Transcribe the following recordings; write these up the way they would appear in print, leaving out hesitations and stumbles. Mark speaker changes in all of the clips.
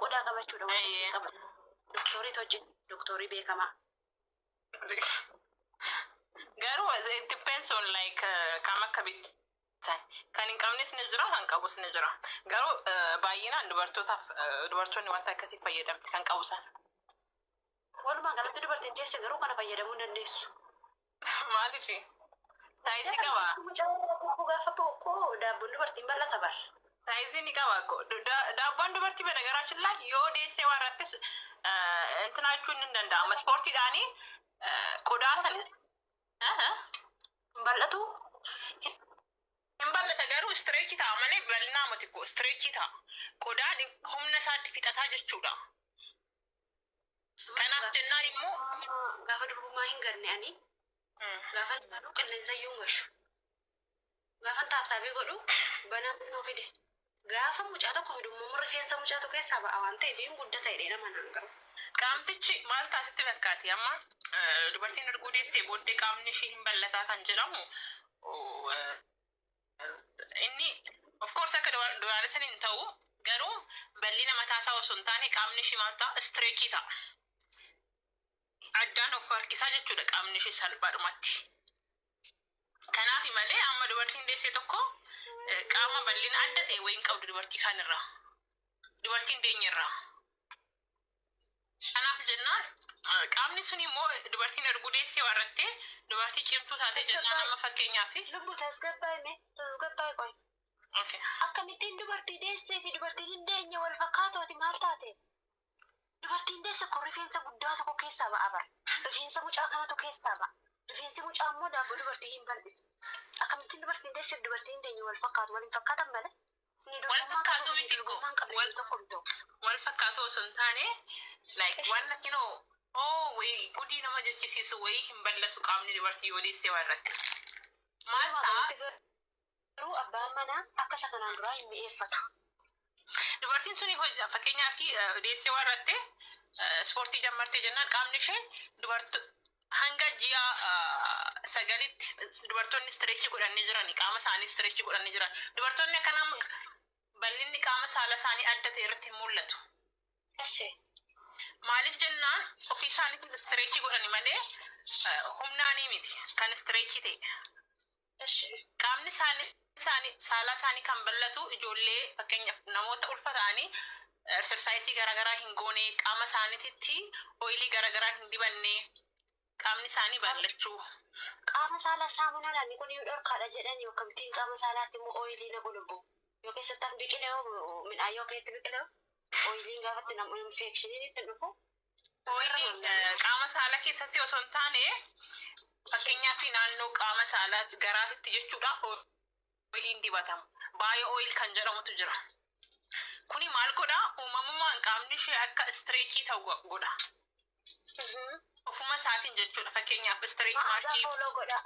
Speaker 1: Qodaa qabachuudha wanta
Speaker 2: Eeyyee.
Speaker 1: ittiin qaban. Doktoriitu hojjeta. Doktorii beekamaa.
Speaker 2: Garuu it depends on like kam akka bittan. Kan hin qabnes ni jira, kan qabus ni jira. Garuu baay'inaan dubartootaaf dubartoonni wanta akkasii fayyadamti kan qabu sana.
Speaker 1: Walumaa galatti dubartiin deesse garuu kana fayyadamuu hin dandeessu.
Speaker 2: Maaliif? Size qaba.
Speaker 1: Mucaa gaafa boqqoo daabboon dubartiin bal'ata bar.
Speaker 2: Size ni qaba. Daabboon dubartii በነገራችን ላይ yoo deessee waan irrattis እንትናችሁን ni danda'ama. Ispoortiidhaanii qodaa san
Speaker 1: Hin bal'atu.
Speaker 2: Hin bal'ata, garuu stretch ta'a malee bal'inaa miti ko stretch ta'a. Qodaan humna isaatti fixataa jechuudha. Kanaaf jennaan immoo
Speaker 1: Gaafa durbummaa hin ganne ani gaafa godhu qilleensa iyyuu hin gashu. Gaafa taaptaabii godhu banaa nuu fide. Gaafa mucaa tokko fidu immoo rifeensa mucaatu keessaa ba'a waan ta'eef hin guddata jedhee nama naan gahu.
Speaker 2: Qaamtichi maal taasitti fakkaati? Amma dubartiin erguu deessee booddee qaamni ishee hin bal'ataa kan jedhamu, inni of course akka duraan isin hin ta'u, garuu bal'ina mataa isaa osoo hin taane qaamni ishee maal ta'a? Stretch ta'a. Addaan of harkisaa jechuudha qaamni ishee salphaadhumatti. Kanaaf malee amma dubartiin deessee tokko qaama bal'ina adda ta'e wayii hin qabdu dubartii kaanirraa. Dubartiin deenyerraa. Kanaaf jennaan qaamni sun immoo dubartiin erguu deessee warrattee dubartii cimtuu taate jennaan amma fakkeenyaaf.
Speaker 1: Lubbu tasgabbaa'ime, tasgabbaa'e, qoy.
Speaker 2: Okay.
Speaker 1: Akkamittiin dubartii deessee fi dubartiin hin deenye wal fakkaatooti maal taate? Dubartiin deesse kun rifeensa guddaa tokko keessaa ba'a bara. Rifeensa mucaa kanatu keessaa ba'a. Rifeensi mucaa immoo daabboo dubartii hin bal'isu. Akkamittiin dubartiin deessee fi dubartiin hin deenye wal fakkaatu? Wal hin fakkaatan malee. Inni
Speaker 2: Wal
Speaker 1: durbummaa
Speaker 2: fakkaatu
Speaker 1: qabu
Speaker 2: miti ko.
Speaker 1: durbummaan qabne tokko miti.
Speaker 2: Wal fakkaatu osoo hin taane, like waan akkinoo oo wayii gudii nama jechisiisu wayii hin bal'atu qaamni dubartii yoo deessee waa irratti. Maal
Speaker 1: Walumaa
Speaker 2: ta'a?
Speaker 1: galatti garuu abbaan manaa akka isa kanaan duraa hin mi'eeffatu.
Speaker 2: Dubartiin suni fakkeenyaaf deessee waa irratti ispoortii jammartee jennaan qaamni ishee dubarto hanga ji'a 9tti dubartoonni stretch godhanii jiran, qaama isaanii stretch godhanii jiran. Dubartoonni akkanaa bal'inni qaama saala isaanii adda ta'e irratti hin mul'atu.
Speaker 1: Eshi.
Speaker 2: Maaliif jennaan ofii isaaniitiin stretch godhani malee humnaanii miti kan stretch ta'e.
Speaker 1: Eshi.
Speaker 2: Qaamni isaanii saala isaanii kan bal'atu ijoollee, fakkeenyaaf namoota ulfa ta'anii exercise garaagaraa hin goone, qaama isaaniititti oil garaagaraa hin dibanne, qaamni isaanii bal'achuu.
Speaker 1: Qaama saalaa saamunaadhaan kun yoo dhorkaadha jedhan, akkamittiin qaama saalaatti immoo oil naqu lubbu? Yoo keessatti kan biqile hoo, midhaan yoo keessatti biqile hoo, oiliin gaafatti namu infectioniin itti dhufu.
Speaker 2: Oiliin qaama saalaa keessatti osoo hin taane, fakkeenyaaf naannoo qaama saalaa garaatitti jechuudha oiliin dibatama. Bio oil kan jedhamutu jira. Kuni maal godhaa? Uumamumaan qaamni ishee akka stretch ta'u godha. Ofuma isaatiin jechuudha. Fakkeenyaaf stretch
Speaker 1: Ma'aazaa
Speaker 2: mark.
Speaker 1: Follow godha.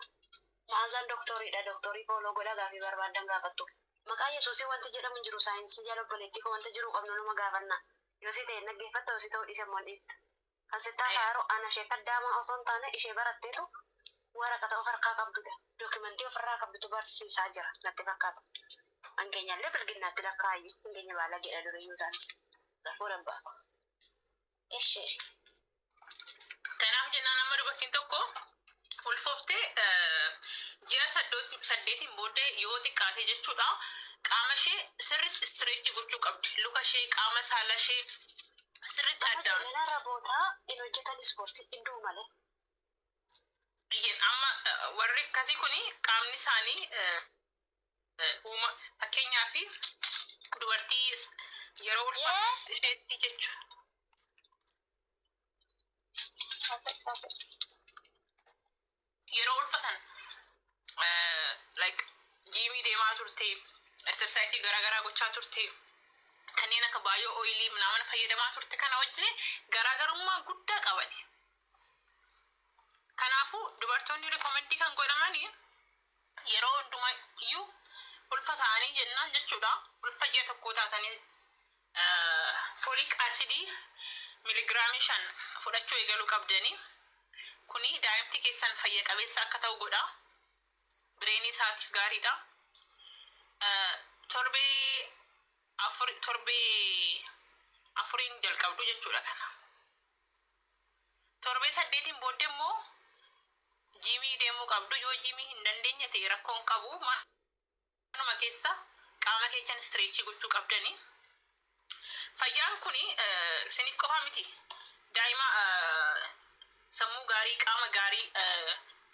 Speaker 1: Ma'aazaan doktoriidha. Doktorii follow godha, gaafii barbaadan gaafattu. Maqaa Yesuusii wanti jedhamu hin jiru saayinsii jala, obboleettii koo, wanta jiru qabnu numa gaafanna. Yoo si ta'e dhaggeeffatta, yoo si ta'uu dhiise immoo hin dhiifta. Kan sittaa saaroo ana ishee kaddaamaa osoo hin taane ishee baratteetu waraqata of harkaa qabdudha. Document ofirraa qabdutu barsiisaa jira natti fakkaata. An keenyallee bilginnaatti lakkaa'ayyu. An keenya baala jedha duriyyuu taane. Safuu dabbaako. Ishee.
Speaker 2: Kanaaf jennaan amma dubartiin tokko ulfooftee ji'a 8n booddee yoo xiqqaate jechuudha qaama ishee sirriitti stretch gochuu qabdi. Luka ishee, qaama saala ishee sirriitti addaan.
Speaker 1: Amma rabootaa hin hojjetan ispoortii hinduu malee.
Speaker 2: Iyyeen amma warri akkasii kuni qaamni isaanii uuma, fakkeenyaaf dubartii yeroo ulfa isheetti jechuudha. Yeroo ulfa san like gym deemaa turte, exercise garaagaraa gochaa turte, kanneen akka bio oil ምናምን fayyadamaa turte, kana wajjin garaagarummaa guddaa qabani. Kanaafuu dubartoonni recommend kan godhamanii yeroo hundumaa iyyuu ulfa ta'anii jennaan jechuudha. Ulfa ji'a tokko taatanii folic acid miligiraamii 5 fudhachuu eegaluu qabdanii. Kuni daa'imti keessan fayya qabeessa akka ta'u godha. Brain isaatiif gaariidha. Torbee 4, torbee 4 jalqabdu jechuudha kana. Torbee 8 booddee immoo jiimii deemuu qabdu. Yoo jiimii hin dandeenye ta'e rakkoon qabu, manuma keessa qaama keessan stretch gochuu qabdani. Fayyaan kuni isiniif qofaa miti. Daa'ima sammuu gaarii, qaama gaarii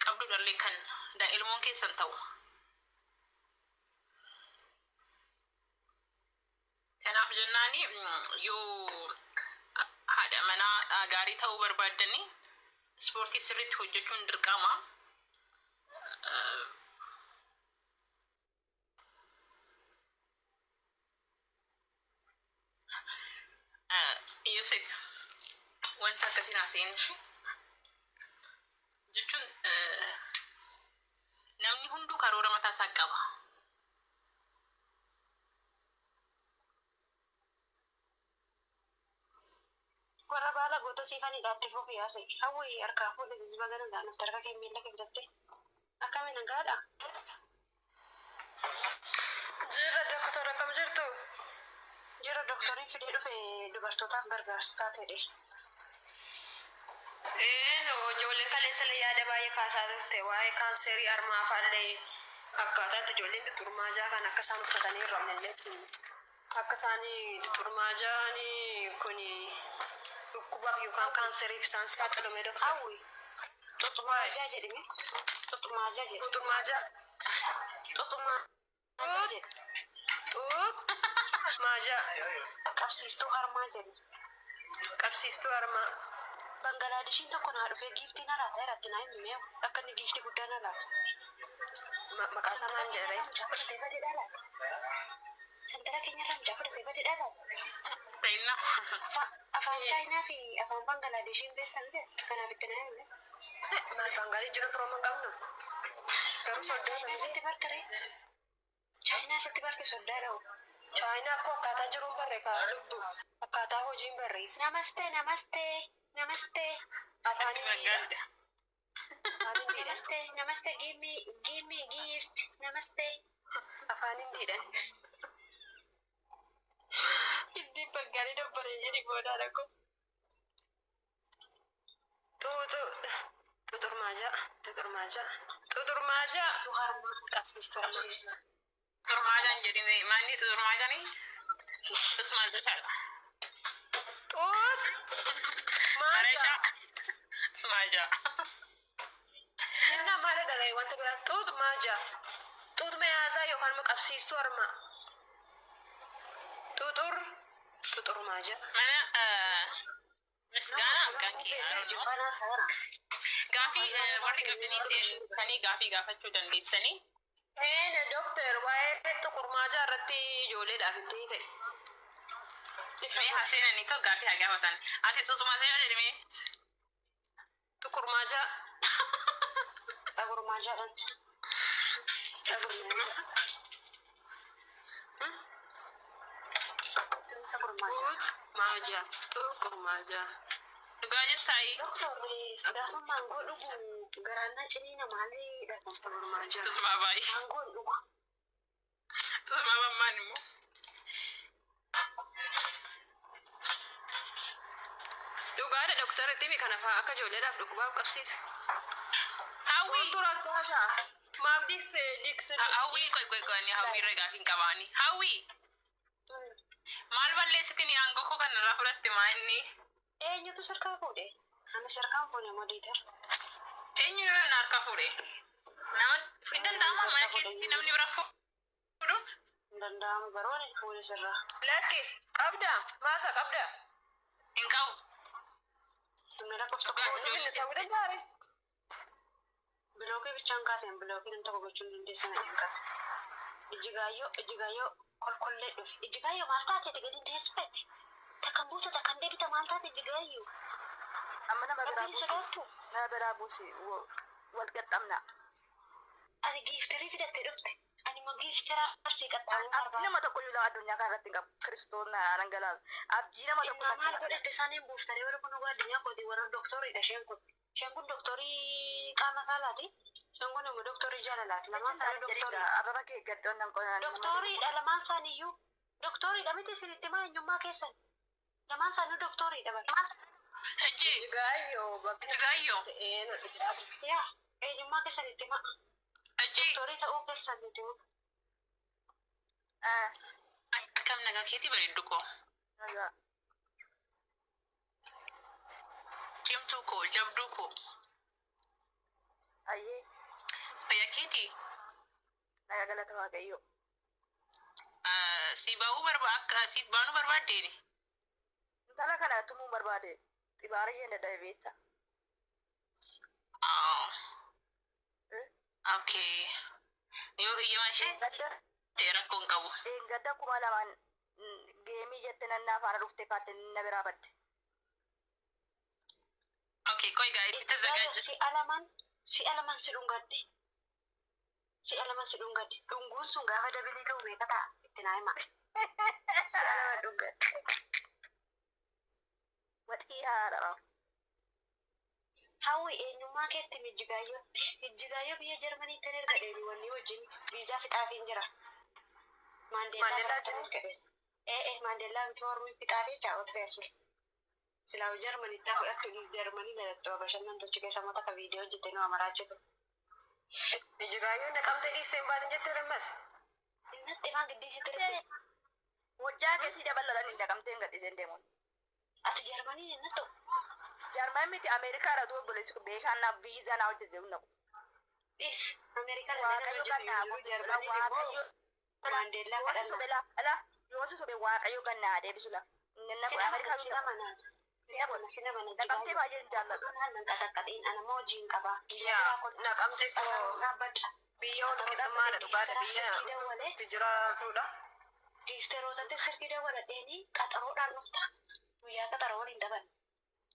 Speaker 2: qabdudhallee kan ilmoon keessan ta'u. Kanaaf jennaani yoo haadha manaa gaarii ta'uu barbaaddanii ispoortii sirriitti hojjechuun dirqama. Yusuf, wanta akkasiin haasa'in ishee jechuun namni hunduu karoora mataa isaa qaba.
Speaker 1: Warra baala goota siifanidha itti fufi haasa'e. Hawwi harkaa fuudhe bizba galuudhaan of harka kee miila kee bitatte. Akkamiin hangaadha?
Speaker 3: Jirra doktora, akkam jirtu?
Speaker 1: Jira, doktoriin fidee dhufe dubartootaaf gargaarsa taateedhe.
Speaker 3: Ijoolleen kaleessa illee yaada baay'ee kaasaa turte, waa'ee kaanserii harmaa fa'aallee, akkaataa itti ijoolleen xuxurmaajaa kan akka isaan uffatanii hin rafnellee, akka isaan xuxurmaajaan kun dhukkubaaf yookaan kaanseriif isaan saaxilume, doktor.
Speaker 1: Hawwi, xuxumaajaa jedhime. Xuxumaajaa jedhe.
Speaker 3: Xuxurmaajaa.
Speaker 1: Xuxumaajaa jedhe.
Speaker 3: Xuxurmaajaa.
Speaker 1: Qabsiistuu harmaa jedhe.
Speaker 3: Qabsiistuu harmaa.
Speaker 1: Bangalaadeshiin tokko naa dhufee giiftii na laata irratti naa himi, akka inni giiftii guddaa na laatu.
Speaker 3: Maqaa isaa maal jedhee?
Speaker 1: Mucaa fudhatee badee laata? Santara keenyarraa mucaa fudhatee badee laata?
Speaker 2: Ta'inna.
Speaker 1: Afaan Chaayinaa fi afaan Bangalaadeshiin beektan jedhe. Kanaaf itti naa himi.
Speaker 3: Maal, Bangaalii jiru firooma hin qabnu. Garuu
Speaker 1: Chaayinaa
Speaker 3: soddaa
Speaker 1: sitti barte ree? Chaayinaa sitti barte soddaadha.
Speaker 3: Chaayinaa akkoo akkaataa jiruun barre kaa lubbu. Akkaataa hojiin barreessa.
Speaker 1: Namaste, namaste, namaste.
Speaker 3: Afaan Hindiidha. Afaan Hindiidha.
Speaker 1: Namaste, namaste, give me gift. Namaste.
Speaker 3: Afaan Hindiidha. Hindiin Bangaalii dabbaree jedhi boodaa rakkoo. Xuuxu. Xuxurmaajaa. Xuxurmaajaa. Xuxurmaajaa.
Speaker 1: Qabsiistuu harmaa.
Speaker 3: Qabsiistuu harmaa.
Speaker 2: Xuxurmaajaan jedhine, maanni xuxurmaajaanii? Xuxurmaajaadha.
Speaker 3: Xuux. Maajaa.
Speaker 2: Mareeshaa. Maajaa.
Speaker 3: Innaa maal dha wanta biraa? Xuux maajaa. Xuux meeyaasaa yookaan immoo qabsiistuu harmaa. Xuxur. Xuxurmaajaa.
Speaker 2: Mana misgaanaa kan kee, I don't know.
Speaker 1: Jifanaa saara.
Speaker 2: Gaafii warri qabdanii seentanii gaafii gaafachuu dandeessanii.
Speaker 3: Een doktor, waa'ee xuqurmaajaa irratti ijoolleedhaaf itti ta'e.
Speaker 2: Mee haa seenanii too gaafii haa gaafatan. Ati xuxurmaajaa jedhime.
Speaker 3: Xuqurmaajaa.
Speaker 1: Tsagurmaajaadhaan.
Speaker 3: Tsagurmaajaa.
Speaker 1: Tsagurmaajaa.
Speaker 3: Xuut maajaa. Xuqurmaajaa.
Speaker 2: Dhugaa jettaayi.
Speaker 1: Doktorri, gaafa maangoo dhugu garaan na ciniina, maalidha kun?
Speaker 3: Tsagurmaajaa.
Speaker 2: Xuxumaa baay'ee.
Speaker 1: Maangoon dhugu.
Speaker 2: Xuxumaa bammaan immoo.
Speaker 3: Dhugaadha doktor, itti himi kana fa'aa akka ijoolleedhaaf dhukkubaaf qabsiisu.
Speaker 2: Hawwii.
Speaker 3: Foontu rakkaasaa. Maaf dhiqsee dhiqsee.
Speaker 2: Hawwii, qoy qoy qoy, ani hawwii irra gaafii hin qabaani. Hawwii, maal balleessitin aangoo koo kanarraa fudhatte, maa inni?
Speaker 1: Eenyutu sirkaa fuudhe? Ani sirkaan fuudhe modiitar.
Speaker 2: Eenyu na harkaa fuudhe? Nama hin danda'amu mana keetti namni bira fuudhuun?
Speaker 1: Hin danda'amu, garuu ani fuudhe sirraa.
Speaker 3: Lakki qabdaa, maasa qabdaa.
Speaker 2: Hin qabu.
Speaker 1: Inni lakkoofsa
Speaker 2: Dhugaa
Speaker 1: tokko
Speaker 2: ijoollee.
Speaker 3: Inni ta'uu danda'a.
Speaker 1: Bilookii bichaan kaaseen bilookii nam tokko gochuu hin dandeessan hin kaase. Ijjigaayyoo, ijjigaayyoo kolkollee dhufe. Ijjigaayyoo, maal taate gadi teessifatti? Takkan buuta, takkan deebita, maal taate ijjigaayyoo?
Speaker 4: Amma nama biraa
Speaker 1: Rabbiin
Speaker 4: buusi.
Speaker 1: sodaattu.
Speaker 4: Nama biraa buusi. Wal qaxxamna.
Speaker 1: Ani giiftirii fidattee dhufte. Ani immoo giiftira arsii qaxxaamuu
Speaker 4: Abdii
Speaker 1: barbaada.
Speaker 4: nama tokko iyyuu addunyaa kana irratti hin qabu. Kiristoon na dhangalaasu. Abdii nama tokko
Speaker 1: Innaa maal godhatte isaaniin buuftanii? Warri kun addunyaa kooti, warra doktoriidha isheen kun. Isheen kun doktorii qaama saalaati. Isheen kun immoo doktorii jaalalaati. Lamaan isaanii doktorii.
Speaker 4: Arraba kee gaddoon nan qonaan.
Speaker 1: Doktoriidha lamaan isaaniiyyuu. Doktoriidha miti, isinitti maa eenyummaa keessan. Lamaan isaanii doktoriidha bara.
Speaker 2: Ejji.
Speaker 3: Ijigaayyoo bakka
Speaker 2: Ijigaayyoo.
Speaker 3: ta'een dhugaa.
Speaker 1: Yaa eenyummaa keessan itti himaa.
Speaker 2: Ejji.
Speaker 1: Doktorii ta'uu keessan itti himaa.
Speaker 2: Akkam nagaa keetii bareeddu koo.
Speaker 4: Nagaa.
Speaker 2: Cimtuu koo jabduu koo.
Speaker 4: Ayyee
Speaker 2: Fayyaa keetii.
Speaker 4: nagaa galata Waaqayyoo.
Speaker 2: Si baa'uu barba akka si baanuu barbaaddeeni.
Speaker 4: Intala kana tumuun barbaade xibaara isheen dadhabe beekta.
Speaker 2: Okay. Yoo iyyamaa ishee
Speaker 4: Gadda
Speaker 2: rakkoo hin qabu.
Speaker 4: Gadda 2000 geemii jette nannaa faana dhuftee kaatte na biraa badde.
Speaker 2: Okay, qoy gaa itti tazagaajja.
Speaker 1: Si'a lamaan si dhungadhe. Si'a lamaan si dhungadhe. Dhunguun sun gaafa dabilii ta'u meeqa ta'a? Itti naa himaa.
Speaker 3: Si'a lama dhugadhe.
Speaker 4: Waxii haadha.
Speaker 1: Hawwi eenyummaa keetti Ijjigaayyootti. Ijjigaayyoo biyya Jarmaniitti erga dheeni wanni wajjin viizaa fixaafiin jira. Maandeellaa
Speaker 3: Maandeellaa
Speaker 1: barattanii jedhe. Ee Maandeellaa foormii fixaafii jaa Oostiriyaasi. Silaawu Jarmanitti fudhattu Jarmanii dalattu bashannantochi keessa mata ka viidiyoo hojjette nu amaraachisu.
Speaker 3: Ijigaayyoon naqamtee dhiissee hin baatin jettee rimmas.
Speaker 1: Innatti himaa giddii isitti ribbis.
Speaker 4: Wajjaa keessi dabalala ni naqamtee hin gadhiiseen deemuun.
Speaker 1: Ati Jarmaniin innattu.
Speaker 4: Jarman miti Ameerikaadha tu obboleessi kun beekaan naa viizaa naa hojjete naqu.
Speaker 1: Dhiis Ameerikaa lalleen
Speaker 4: Waaqayyo
Speaker 1: hojjetu
Speaker 4: kan naa
Speaker 1: jiru
Speaker 4: godhu
Speaker 1: Jarmaniin immoo
Speaker 4: Waaqayyo
Speaker 1: Maandeellaa
Speaker 4: yoo si
Speaker 1: kadhanna.
Speaker 4: sobe la ala yoo si sobe Waaqayyo kan naa deebisu la. Inni
Speaker 1: Sina mana
Speaker 4: Ameerikaa
Speaker 1: sina mana sina mana sina mana
Speaker 4: naqamtee baay'ee jaalladha.
Speaker 1: Naan nan qaxaqqaxiin ana moo hojiin qaba.
Speaker 3: Yaa naqamtee koo
Speaker 1: Dhaabbadha.
Speaker 3: biyya wal qixxummaadha dhugaadha biyya itti jiraatudha.
Speaker 1: Giifterootatti sirkii dawwaladheeni qaxaroodhaan dhufta. Guyyaa qaxaroo waliin dhaban.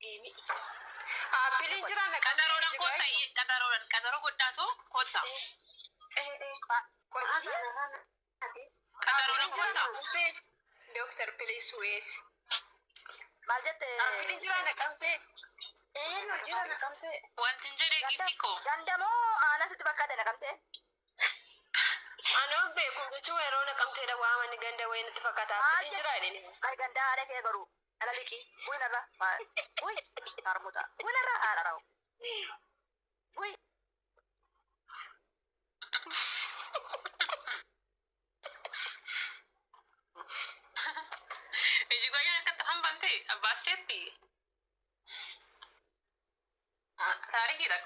Speaker 1: Geemi.
Speaker 3: Aappiliin jira naqamtee
Speaker 2: Qaxaroodhaan kottaa
Speaker 3: Ijigaayyoo.
Speaker 2: qaxaroodhaan qaxaroo godhaatu kottaa. Qaxaroodhaan kottaa.
Speaker 3: Doctor please wait.
Speaker 4: Maal jette?
Speaker 3: Aappiliin jira naqamtee. Eenyu jira naqamtee.
Speaker 2: Wanti hin jedhe gifti koo.
Speaker 4: Gandamoo aanaa sitti bakka adda naqamtee?
Speaker 3: Anoo beeku jechuun yeroo naqamteedha waamani ganda wayii natti fakkaata. Aappiliin jira jedhani.
Speaker 4: Ay gandaa haadha kee garuu dhala liqii bu'inarra bu'i harmuta bu'inarra haadha rawu bu'i.
Speaker 2: Ijigaayyoo akkatti hambante abbaasteetti. Taarikiidha.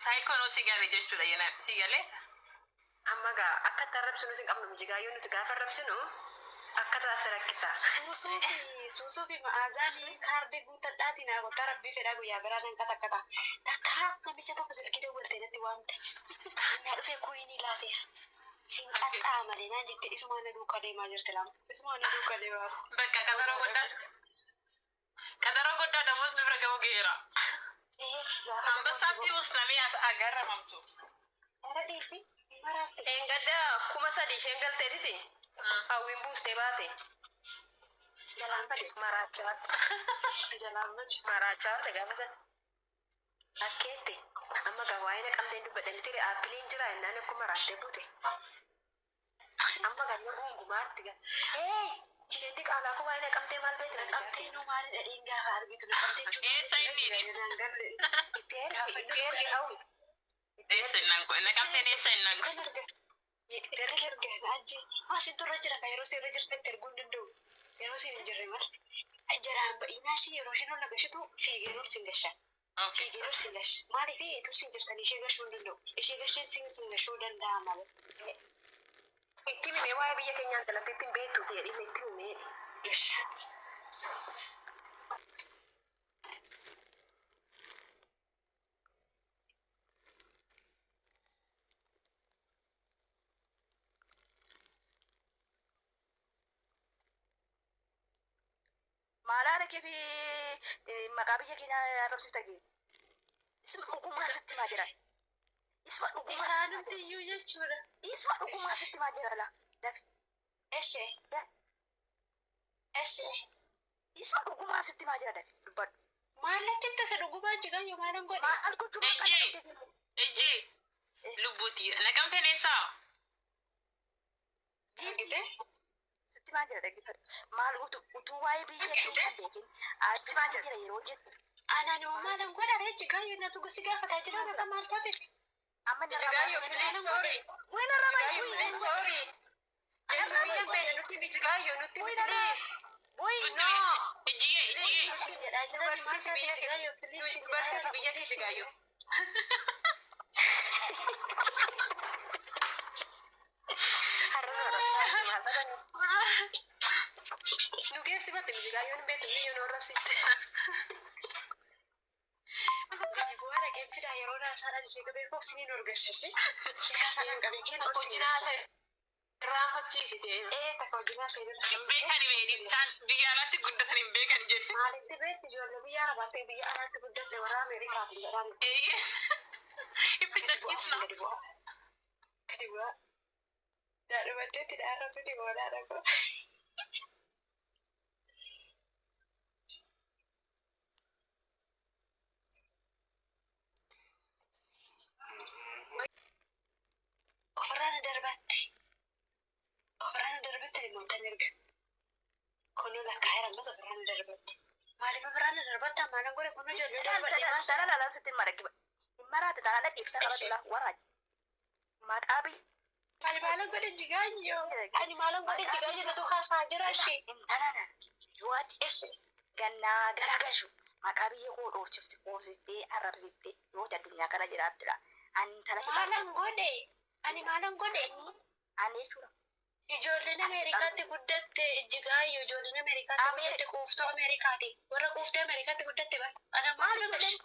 Speaker 2: Saayikoonoo si galee jechuudha yana si galee.
Speaker 3: Amma gaa akka itti arrabsinu sin qabnu Ijigaayyoo nuti gaafa arrabsinu akka taas rakkisa.
Speaker 1: Suusuu fi ma'aazaan kaardii guuttadhaatiin haa kottaa rabbii fedhaa guyyaa biraa nan qaxaqqaxa. Takka namicha tokko silkii dawwaltee natti waamte. Innaa dhufee kuinii laateef. Siin qaxxaa malee naan jette isumaan na duukaa deemaa jirti lama. Isumaan na duukaa deemaa.
Speaker 2: Bakka qaxaroo godhaas. Qaxaroo godhaa namoonni bira gahu geera. Ambassaas dhi'uus namee agarramamtu.
Speaker 1: Ara dhiisi maraatte.
Speaker 3: Eengadda 3000 isheen galteetiti. Hawwiin buustee baate.
Speaker 1: Jalaan bade.
Speaker 3: Maraachaatti.
Speaker 1: Jalaan bade.
Speaker 3: Maraachaatti gaafa sana. Akkeetti. Amma gaa waa'ee naqamteen dubbadhe miti aappiliin jira jennaan akkuma maraattee buute. Amma gaa inni guungumaatti gaa. Ee isheen qaalaa kun waa'ee naqamtee maal beekti?
Speaker 1: Naqamtee nu maali dhadhiin gaafa argitu naqamtee
Speaker 2: Eessa inni ni?
Speaker 3: Itti ergi itti ergi hawwi.
Speaker 2: Eessa innaan kun? Naqamteen eessa innaan kun?
Speaker 1: Kan arga. Erga erga ajji. Maasin turre jira kan yeroo seerra jirtetti erguu hin danda'u. Yeroo siin hin jirre mal. Jalaan ba'inaa ishee yeroo isheen ol nagashitu fiigee ol siin gasha. Fiigee ol siin gasha. Maaliif eetu siin jirtan ishee gashuu hin danda'u. Ishee gasheen siin gashuu danda'a malee.
Speaker 3: Itti himee waa'ee biyya keenyaan talatti ittiin beektu jedhee itti himee.
Speaker 1: Gasha.
Speaker 4: Maal haadha kee fi maqaa biyya keenyaa arrabsiifta gee? Isuma dhugumaa sitti himaa jira. Isuma dhugumaa
Speaker 1: Isaanumti iyyuu jechuudha.
Speaker 4: Isuma dhugumaa sitti himaa jira la. Dafi.
Speaker 1: Eshee. Eshee.
Speaker 4: Isuma dhugumaa sitti himaa jira dafi. Dubbadhu.
Speaker 1: Maallatti tasa dhugumaa jiran maalan godhe?
Speaker 4: Maal gochuu maqaa
Speaker 2: Ejji.
Speaker 4: naqamtee?
Speaker 2: Ejji. Lubbuuti. Naqamteen eessaa?
Speaker 1: Argite?
Speaker 4: Sitti maal jira dhaggeeffadhu. Maal utuu waa'ee biyya keenya beekin addunyaa jira yeroo jettu.
Speaker 1: Anaan immoo maalan godha ree Jigaayyoo natu gosi gaafataa jira naqa maal taatetti?
Speaker 4: Amma narraa
Speaker 3: Jigaayyoo please sorry.
Speaker 4: Bu'ii narraa bayi
Speaker 3: Jigaayyoo
Speaker 4: bu'ii.
Speaker 3: please sorry. Jecha biyya beena nutti mi Jigaayyoo nutti mi please.
Speaker 4: Bu'ii.
Speaker 3: No.
Speaker 2: Ijjiyee ijjiyee.
Speaker 1: Si jedhaa jiran maal
Speaker 3: Barsiisi
Speaker 1: taate
Speaker 3: biyya
Speaker 1: Jigaayyoo please si
Speaker 3: kee.
Speaker 1: jedhaa
Speaker 3: Barsiisi
Speaker 1: jira.
Speaker 3: biyya kee Jigaayyoo. Har'a arrabsaa maal taatan? Nu geessifatte mi Jigaayyoon hin beektu biyya nu arrabsiiste.
Speaker 1: Gadi bu'aa dhaqeen fidaa yeroo naasaadhaan ishee qabee koof siniin orgashasi. Naasaadhaan qabee kenna
Speaker 3: Takka hojii naasa irraanfachiisite.
Speaker 1: Ee takka hojii naasa irra.
Speaker 2: Hin beekani beedin isaan biyya alaatti guddatan hin beekan jechuudha.
Speaker 1: Maalitti beekti ijoollee biyya Arabaatti biyya alaatti guddatte warra Ameerikaaf hin jedhan.
Speaker 2: Eeyyee. Itti
Speaker 1: Gadi bu'aa
Speaker 2: caccabsina.
Speaker 1: gadi bu'aa. Gadi bu'aa. Daadhumatteetti dhaarrabsiti boolaa dhaqu. Ofirraa na darbatte. Ofirraa na darbatte dhimmoota erga. Kunoo lakkaa'eera ammas ofirraa na darbatte. Maaliif ofirraa na darbatte ammaan godhe kunoo ijoollee darbadhe maasa.
Speaker 4: Dhala dhala sitti mara giba. Maraate taana dhaqeeffata qabatu laa waraaji. Maqaa biyya.
Speaker 1: Ani maalan godhe Jigaayyoo. Ani maalan godhe Jigaayyoo natu haasaa jira ishee.
Speaker 4: Intala nana yoo ati
Speaker 1: Eshi.
Speaker 4: gannaa garagashu maqaa biyya koo dhoofsifte qoobsiftee arrabsiftee yoo ati addunyaa kana jiraattudha. Ani intala
Speaker 1: Maalan godhe. Ani maalan godhe.
Speaker 4: Ani jechuudha.
Speaker 1: Ijoolleen Ameerikaatti guddatte Jigaayyoo ijoolleen Ameerikaatti guddatte quuftoo Ameerikaati. Warra quuftee Ameerikaatti guddatte bara. Ana
Speaker 4: Maal
Speaker 1: maaltu
Speaker 4: ijoolleen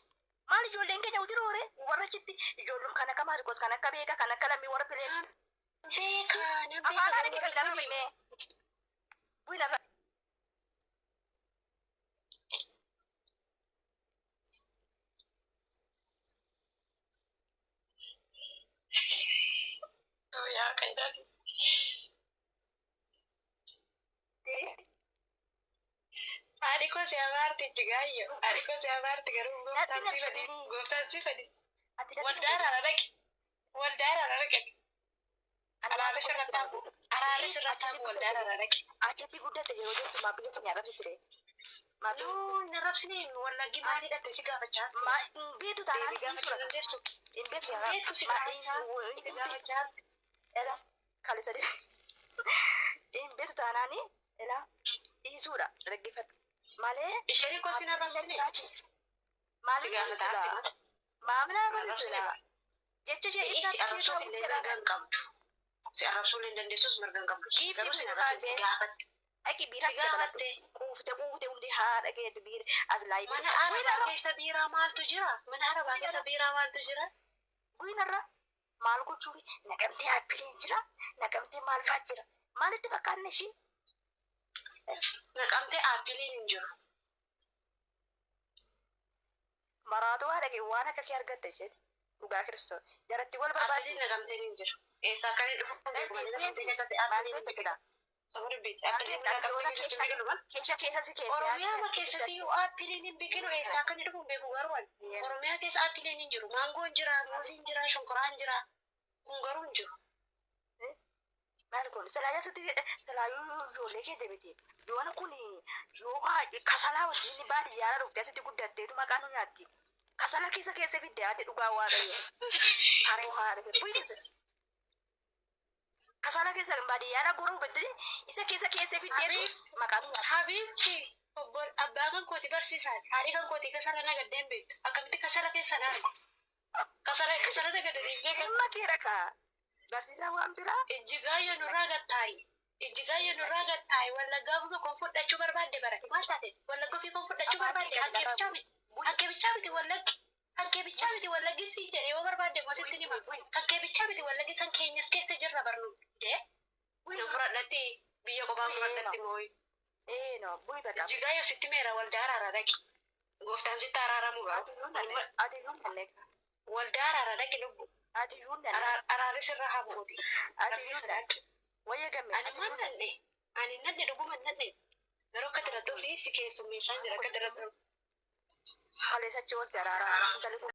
Speaker 4: maal ijoolleen keenya hojii roore warra achitti ijoolleen kan akka Maarikos kan akka Beekaa kan akka Lammii warra Filee
Speaker 1: Beekaa na
Speaker 4: afaan
Speaker 1: beekaa
Speaker 4: haadha kee
Speaker 1: warri
Speaker 4: kan
Speaker 1: kuni.
Speaker 4: himee. Bu'ii narra.
Speaker 1: Yaa kan jedhu. Haadhi koo si abaarti Jigaayyoo. Haadhi koo si abaarti garuu gooftaan si fadhiis. Gooftaan si fadhiis.
Speaker 4: Ati datti
Speaker 1: Waldaa araara dhaqi. Waldaa araara dhaqi. Araarri sirratti haa bu'u. Araarri sirratti haa bu'u waldaa araara dhaqi.
Speaker 4: Achitti guddatte yeroo jettu maa biyya keenya arrabsitte. Maa biyya
Speaker 1: Nuu na rabsine wallaggi maal hidhatte si gaafachaa.
Speaker 4: maa hin beektu taanaan
Speaker 1: Deebii gaafachuu
Speaker 4: dhiisudha.
Speaker 1: dandeessu.
Speaker 4: Hin beektu
Speaker 1: Hin beektu si
Speaker 4: maa
Speaker 1: gaafachaa. Si
Speaker 4: hin
Speaker 1: gaafachaa.
Speaker 4: Ela kalisa de hin beektu taanaan ela dhiisuudha dhaggeeffadhu. Malee
Speaker 1: Isheen koo si na rabsine. Si
Speaker 4: maaliif
Speaker 1: gaafataa
Speaker 4: arrabsila?
Speaker 1: mata.
Speaker 4: Maamila
Speaker 1: Na
Speaker 4: arrabsila?
Speaker 1: rabsine.
Speaker 4: Jecha ishee
Speaker 1: Si
Speaker 4: ibsaa
Speaker 1: arrabsuuf illee mirga hin qabdu. Si arrabsuu illee hin dandeessus mirga hin qabdu.
Speaker 4: Giiftii
Speaker 1: Garuu si na
Speaker 4: biraa
Speaker 1: rabsine si gaafatte.
Speaker 4: Dhaqi biiraa
Speaker 1: Si
Speaker 4: dabaladhu.
Speaker 1: gaafatte.
Speaker 4: Quufte quufte hundi haadha keetu biira as laayii.
Speaker 1: Mana arabaa keessa biiraa maaltu jira? Mana arabaa keessa biiraa maaltu jira?
Speaker 4: Guinarra maal gochuufi naqamtee appiliin jira naqamtee maal fa'aa jira maalitti fakkaanne ishii
Speaker 1: Naqamtee aappiliin hin jiru.
Speaker 4: maraatu haadha kee waan akka kee argatte isheen dhugaa kiristoos jaratti wal barbaaddi
Speaker 1: Aappiliin naqamteen hin jiru. Eessaa akka inni dhufu hin beeku malee naqamtee keessatti aappiliin hin biqilu. Sababa beekti. Aappiliin naqamtee keessatti hin biqilu maal?
Speaker 4: keesha keessa si keessa
Speaker 1: Oromiyaa keessatti iyyuu aappiliin hin biqilu eessaa akka inni dhufu hin beeku garuu ani. Oromiyaa keessa aappiliin hin jiru. Maangoon jira, muuziin jira, shonkoraan jira. Kun garuu hin jiru.
Speaker 4: maal kun salaayaa sitti salaayuu ijoollee kee deebite yoona kun yoo kasalaa wajjin baadiyyaara dhufte asitti guddatteetu maqaa nu nyaatti kasala keessa keessa fidde ati dhugaa waaqayyo haroo haadha bu'ii kasala keessa baadiyyaara gora hubatte isa keessa keessa fiddeetu maqaa nu nyaatti.
Speaker 1: Habiibti obbo abbaa kan kooti barsiisaati. Haadhi kan kooti kasala nagaddee hin beektu. Akkamitti kasala keessa na argu? Kasala kasala nagaddee hin beekan.
Speaker 4: Dhimma keera kaa barsiisaa waan biraa
Speaker 1: Ijjigaayyoo nurraa gattaayi. Ijjigaayyoo nurraa gattaayi. Wallaggaa ofuma kon fudhachuu barbaadde barate. Maal taate? Wallagga ofii kon fudhachuu barbaadde. Hankee bichaa miti. Hankee bichaa miti wallaggi. Hankee bichaa miti wallaggi si jedhe yoo barbaadde immoo sitti nima. Hankee bichaa miti wallaggi kan keenyas keessa jirra barnu. Dee? Nan fudhadhatti biyya qophaan fudhadhatti mooyi.
Speaker 4: ee no bu'ii bakka
Speaker 1: Ijjigaayyoo sitti meera waldaa araaraa dhaqi. Gooftaan sitti araaramu
Speaker 4: ati
Speaker 1: ga'a.
Speaker 4: yuun nanne ati yuun nanne
Speaker 1: Waldaa araaraa dhaqi lubbu.
Speaker 4: ati yuun nanne
Speaker 1: Araarri sirra haa bu'uuti.
Speaker 4: ati
Speaker 1: Rabbi
Speaker 4: yuun nanne
Speaker 1: sodaadhu.
Speaker 4: wayya gamme
Speaker 1: Ani
Speaker 4: ati
Speaker 1: maal
Speaker 4: yuun nanne
Speaker 1: nanne? Ani nanne dhuguma nanne. Garuu akka dirattuu fi si keessummeessaan jira akka dirattuu.
Speaker 4: kaleessachi wal daraaraa intalli kun